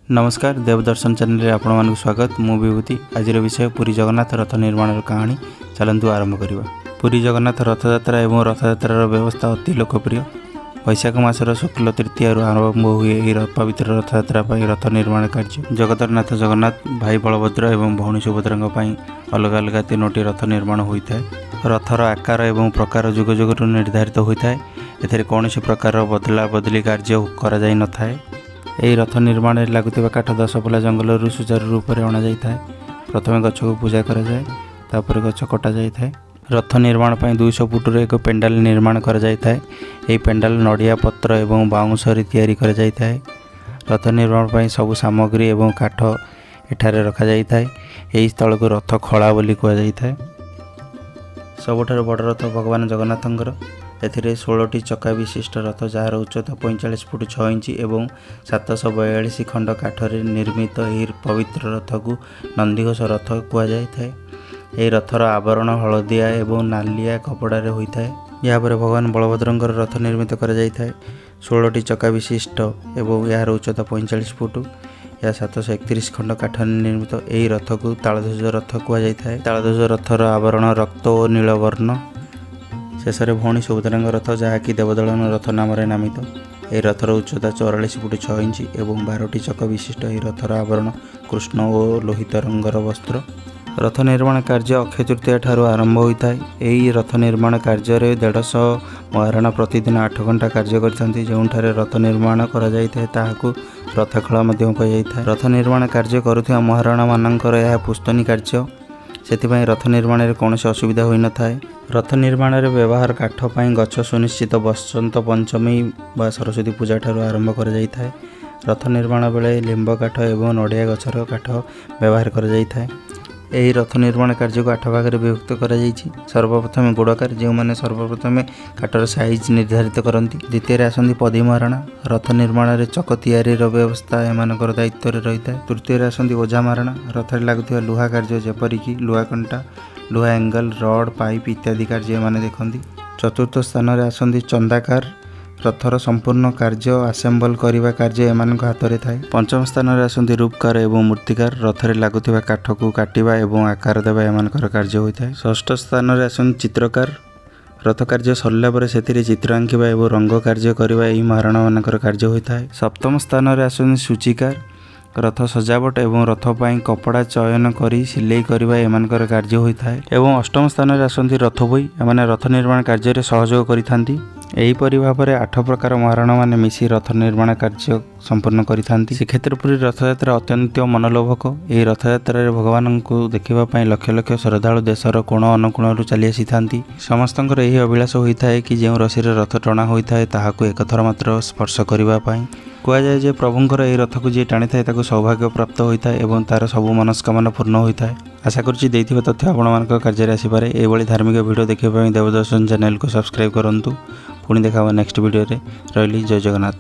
ନମସ୍କାର, ଦେବଦର୍ଶନ ଚ୍ୟାନେଲରେ ଆପଣମାନଙ୍କୁ ସ୍ୱାଗତ। ମୁଁ ବିଭୂତି। ଆଜିର ବିଷୟ ପୁରୀ ଜଗନ୍ନାଥ ରଥ ନିର୍ମାଣର କାହାଣୀ। ଚାଲନ୍ତୁ ଆରମ୍ଭ କରିବା। ପୁରୀ ଜଗନ୍ନାଥ ରଥଯାତ୍ରା ଏବଂ ରଥଯାତ୍ରାର ବ୍ୟବସ୍ଥା ଅତି ଲୋକପ୍ରିୟ। ବୈଶାଖ ମାସର ଶୁକ୍ଲ ତୃତୀୟାରୁ ଆରମ୍ଭ ହୁଏ ଏହି ପବିତ୍ର ରଥଯାତ୍ରା ପାଇଁ ରଥ ନିର୍ମାଣ କାର୍ଯ୍ୟ। ଜଗତର ନାଥ ଜଗନ୍ନାଥ, ଭାଇ ବଳଭଦ୍ର ଏବଂ ଭଉଣୀ ସୁଭଦ୍ରାଙ୍କ ପାଇଁ ଅଲଗା ଅଲଗା ତିନୋଟି ରଥ ନିର୍ମାଣ ହୋଇଥାଏ। ରଥର ଆକାର ଏବଂ ପ୍ରକାର ଯୁଗ ଯୁଗରୁ ନିର୍ଦ୍ଧାରିତ ହୋଇଥାଏ। ଏଥିରେ କୌଣସି ପ୍ରକାରର ବଦଳା ବଦଳି କାର୍ଯ୍ୟ କରାଯାଇନଥାଏ। ଏହି ରଥ ନିର୍ମାଣରେ ଲାଗୁଥିବା କାଠ ଦଶପଲ୍ଲା ଜଙ୍ଗଲରୁ ସୁଚାରୁ ରୂପରେ ଅଣାଯାଇଥାଏ। ପ୍ରଥମେ ଗଛକୁ ପୂଜା କରାଯାଏ, ତାପରେ ଗଛ କଟାଯାଇଥାଏ। ରଥ ନିର୍ମାଣ ପାଇଁ 200 ଫୁଟର ଏକ ପେଣ୍ଡାଲ ନିର୍ମାଣ କରାଯାଇଥାଏ। ଏହି ପେଣ୍ଡାଲ ନଡ଼ିଆ ପତ୍ର ଏବଂ ବାଉଁଶରେ ତିଆରି କରାଯାଇଥାଏ। ରଥ ନିର୍ମାଣ ପାଇଁ ସବୁ ସାମଗ୍ରୀ ଏବଂ କାଠ ଏଠାରେ ରଖାଯାଇଥାଏ। ଏହି ସ୍ଥଳକୁ ରଥ ଖଳା ବୋଲି କୁହାଯାଇଥାଏ। ସବୁଠାରୁ ବଡ଼ ରଥ ଭଗବାନ ଜଗନ୍ନାଥଙ୍କର। ଏଥିରେ 16ଟି ଚକା ବିଶିଷ୍ଟ ରଥ, ଯାହାର ଉଚ୍ଚତା 45 ଫୁଟ 6 ଇଞ୍ଚ ଏବଂ 742 ଖଣ୍ଡ କାଠରେ ନିର୍ମିତ ଏହି ପବିତ୍ର ରଥକୁ ନନ୍ଦିଘୋଷ ରଥ କୁହାଯାଇଥାଏ। ଏହି ରଥର ଆବରଣ ହଳଦିଆ ଏବଂ ନାଲିଆ କପଡ଼ାରେ ହୋଇଥାଏ। ଏହାପରେ ଭଗବାନ ବଳଭଦ୍ରଙ୍କର ରଥ ନିର୍ମିତ କରାଯାଇଥାଏ। 16ଟି ଚକା ବିଶିଷ୍ଟ ଏବଂ ଏହାର ଉଚ୍ଚତା 45 ଫୁଟ। ଏହା 731 ଖଣ୍ଡ କାଠରେ ନିର୍ମିତ। ଏହି ରଥକୁ ତାଳଧ୍ୱଜ ରଥ କୁହାଯାଇଥାଏ। ତାଳଧ୍ୱଜ ରଥର ଆବରଣ ରକ୍ତ ଓ ନୀଳ ବର୍ଣ୍ଣ। ଶେଷରେ ଭଉଣୀ ସୁଭଦ୍ରାଙ୍କ ରଥ, ଯାହାକି ଦେବଦଳନ ରଥ ନାମରେ ନାମିତ। ଏହି ରଥର ଉଚ୍ଚତା 44 ଫୁଟ 6 ଇଞ୍ଚ ଏବଂ 12ଟି ଚକ ବିଶିଷ୍ଟ। ଏହି ରଥର ଆବରଣ କୃଷ୍ଣ ଓ ଲୋହିତ ରଙ୍ଗର ବସ୍ତ୍ର। ରଥ ନିର୍ମାଣ କାର୍ଯ୍ୟ ଅକ୍ଷୟ ତୃତୀୟା ଠାରୁ ଆରମ୍ଭ ହୋଇଥାଏ। ଏହି ରଥ ନିର୍ମାଣ କାର୍ଯ୍ୟରେ 150 ମହାରଣା ପ୍ରତିଦିନ 8 ଘଣ୍ଟା କାର୍ଯ୍ୟ କରିଥାନ୍ତି। ଯେଉଁଠାରେ ରଥ ନିର୍ମାଣ କରାଯାଇଥାଏ, ତାହାକୁ ରଥଖଳା ମଧ୍ୟ କୁହାଯାଇଥାଏ। ରଥ ନିର୍ମାଣ କାର୍ଯ୍ୟ କରୁଥିବା ମହାରଣାମାନଙ୍କର ଏହା ପୁସ୍ତନୀ କାର୍ଯ୍ୟ। ସେଥିପାଇଁ ରଥ ନିର୍ମାଣରେ କୌଣସି ଅସୁବିଧା ହୋଇନଥାଏ। ରଥ ନିର୍ମାଣରେ ବ୍ୟବହାର କାଠ ପାଇଁ ଗଛ ସୁନିଶ୍ଚିତ ବସନ୍ତ ପଞ୍ଚମୀ ବା ସରସ୍ୱତୀ ପୂଜା ଠାରୁ ଆରମ୍ଭ କରାଯାଇଥାଏ। ରଥ ନିର୍ମାଣ ବେଳେ ଲିମ୍ବ କାଠ ଏବଂ ନଡ଼ିଆ ଗଛର କାଠ ବ୍ୟବହାର କରାଯାଇଥାଏ। ଏହି ରଥ ନିର୍ମାଣ କାର୍ଯ୍ୟକୁ ଆଠ ଭାଗରେ ବିଭକ୍ତ କରାଯାଇଛି। ସର୍ବପ୍ରଥମେ ଗୋଡ଼କାର, ଯେଉଁମାନେ ସର୍ବପ୍ରଥମେ କାଠର ସାଇଜ୍ ନିର୍ଦ୍ଧାରିତ କରନ୍ତି। ଦ୍ୱିତୀୟରେ ଆସନ୍ତି ପଦି ମହାରଣା। ରଥ ନିର୍ମାଣରେ ଚକ ତିଆରିର ବ୍ୟବସ୍ଥା ଏମାନଙ୍କର ଦାୟିତ୍ୱରେ ରହିଥାଏ। ତୃତୀୟରେ ଆସନ୍ତି ଓଝା ମହାରଣା। ରଥରେ ଲାଗୁଥିବା ଲୁହା କାର୍ଯ୍ୟ, ଯେପରିକି ଲୁହା କଣ୍ଟା, ଲୁହା ଆଙ୍ଗେଲ, ରଡ୍, ପାଇପ୍ ଇତ୍ୟାଦି କାର୍ଯ୍ୟ ଏମାନେ ଦେଖନ୍ତି। ଚତୁର୍ଥ ସ୍ଥାନରେ ଆସନ୍ତି ଚନ୍ଦାକାର। ରଥର ସମ୍ପୂର୍ଣ୍ଣ କାର୍ଯ୍ୟ ଆସେମ୍ବଲ କରିବା କାର୍ଯ୍ୟ ଏମାନଙ୍କ ହାତରେ ଥାଏ। ପଞ୍ଚମ ସ୍ଥାନରେ ଆସନ୍ତି ରୂପକାର ଏବଂ ମୂର୍ତ୍ତିକାର। ରଥରେ ଲାଗୁଥିବା କାଠକୁ କାଟିବା ଏବଂ ଆକାର ଦେବା ଏମାନଙ୍କର କାର୍ଯ୍ୟ ହୋଇଥାଏ। ଷଷ୍ଠ ସ୍ଥାନରେ ଆସନ୍ତି ଚିତ୍ରକାର। ରଥ କାର୍ଯ୍ୟ ସରିଲା ପରେ ସେଥିରେ ଚିତ୍ର ଆଙ୍କିବା ଏବଂ ରଙ୍ଗ କାର୍ଯ୍ୟ କରିବା ଏହି ମହାରଣାମାନଙ୍କର କାର୍ଯ୍ୟ ହୋଇଥାଏ। ସପ୍ତମ ସ୍ଥାନରେ ଆସନ୍ତି ସୂଚୀକାର। ରଥ ସଜାବଟ ଏବଂ ରଥ ପାଇଁ କପଡ଼ା ଚୟନ କରି ସିଲେଇ କରିବା ଏମାନଙ୍କର କାର୍ଯ୍ୟ ହୋଇଥାଏ। ଏବଂ ଅଷ୍ଟମ ସ୍ଥାନରେ ଆସନ୍ତି ରଥଭୋଇ। ଏମାନେ ରଥ ନିର୍ମାଣ କାର୍ଯ୍ୟରେ ସହଯୋଗ କରିଥାନ୍ତି। ଏହିପରି ଭାବରେ ଆଠ ପ୍ରକାର ମହାରଣାମାନେ ମିଶି ରଥ ନିର୍ମାଣ କାର୍ଯ୍ୟ ସମ୍ପୂର୍ଣ୍ଣ କରିଥାନ୍ତି। ଶ୍ରୀକ୍ଷେତ୍ର ପୁରୀ ରଥଯାତ୍ରା ଅତ୍ୟନ୍ତ ମନୋଲୋଭକ। ଏହି ରଥଯାତ୍ରାରେ ଭଗବାନଙ୍କୁ ଦେଖିବା ପାଇଁ ଲକ୍ଷ ଲକ୍ଷ ଶ୍ରଦ୍ଧାଳୁ ଦେଶର କୋଣ ଅନୁକୋଣରୁ ଚାଲି ଆସିଥାନ୍ତି। ସମସ୍ତଙ୍କର ଏହି ଅଭିଳାଷ ହୋଇଥାଏ କି ଯେଉଁ ରସିରେ ରଥ ଟଣା ହୋଇଥାଏ, ତାହାକୁ ଏକଥର ମାତ୍ର ସ୍ପର୍ଶ କରିବା ପାଇଁ। କୁହାଯାଏ ଯେ ପ୍ରଭୁଙ୍କର ଏହି ରଥକୁ ଯିଏ ଟାଣିଥାଏ, ତାକୁ ସୌଭାଗ୍ୟ ପ୍ରାପ୍ତ ହୋଇଥାଏ ଏବଂ ତାର ସବୁ ମନସ୍କାମନା ପୂର୍ଣ୍ଣ ହୋଇଥାଏ। ଆଶା କରୁଛି ଦେଇଥିବା ତଥ୍ୟ ଆପଣମାନଙ୍କ କାର୍ଯ୍ୟରେ ଆସିପାରେ। ଏଇଭଳି ଧାର୍ମିକ ଭିଡ଼ିଓ ଦେଖିବା ପାଇଁ ଦେବଦର୍ଶନ ଚ୍ୟାନେଲକୁ ସବସ୍କ୍ରାଇବ୍ କରନ୍ତୁ। ପୁଣି ଦେଖା ହେବ ନେକ୍ସଟ ଭିଡ଼ିଓରେ। ରହିଲି, ଜୟ ଜଗନ୍ନାଥ।